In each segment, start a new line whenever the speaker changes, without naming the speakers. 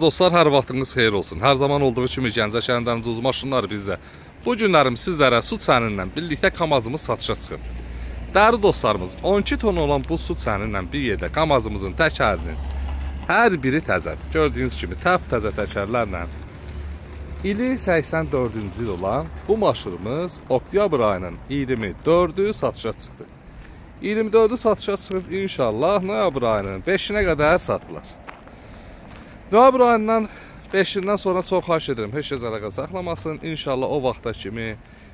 Dostlar, hər vaxtınız xeyir olsun. Hər zaman olduğu kimi Gəncə şəhərindən ucuz maşınlar bizdə. Bu günlərim sizlərə su çənindən birlikdə Kamazımız satışa çıxıbdır. Dəyərli dostlarımız, 12 ton olan bu su çənindən bir yerdə Kamazımızın təkərinin hər biri təzədir. Gördüyünüz kimi təp-təzə təkərlərlə ili 84-cü il olan bu maşınımız oktyabr ayının 24-ü satışa çıxdı. 24-ü satışa çıxıb inşallah noyabr ayının 5-inə qədər satılar. Noyabr ayından 5-indən sonra çox xahiş edirəm, heç kəs əlaqə saxlamasın. İnşallah o vaxta kimi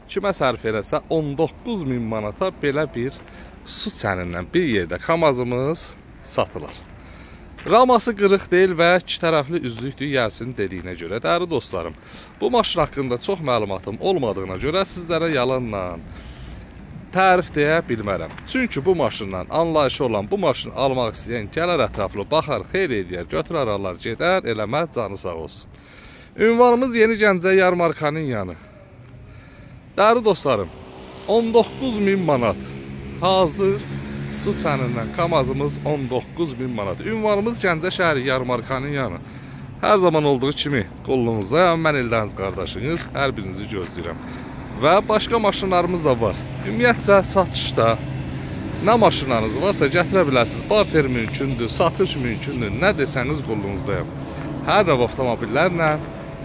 kimə sərf eləsə 19 min manata belə bir su çənindən bir yerdə Kamazımız satılar. Raması qırıq deyil və iki tərəfli üzlükdür Yəsinin dediyinə görə. Dəyərli dostlarım, bu maşın haqqında çox məlumatım olmadığına görə sizlərə yalanla tərif deyə bilmərəm. Çünki bu maşından anlayışı olan, bu maşını almaq istəyən gələr ətraflı, baxar, xeyr eləyər, götürər, alar, gedər, eləməz, canı sağ olsun. Ünvanımız Yeni Gəncə Yarmarkanın yanı. Dəyərli dostlarım, 19 min manat hazır su çənindən Kamazımız 19 min manat. Ünvanımız Gəncə şəhəri Yarmarkanın yanı. Hər zaman olduğu kimi qolluğunuzdayam. Mən Eldəniz qardaşınız, hər birinizi gözləyirəm. Və başqa maşınlarımız da var. Ümumiyyətcə satışda nə maşınlarınız varsa gətirə bilərsiniz. Barter mümkündür, satış mümkündür. Nə desəniz qolluğunuzdayam. Hər növ avtomobillərlə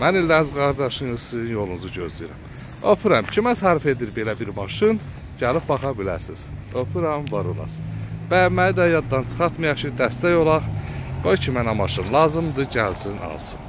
mən Eldəniz qardaşınız sizin yolunuzu gözləyirəm. Öpürəm. Kimə sərf edir belə bir maşın, gəlib baxa bilərsiniz. Öpürəm, var olasın. Bəyənməyi də yaddan çıxartmayaq ki, dəstək olaq. Qoy ki, mənə maşın lazımdır, gəlsin, alsın.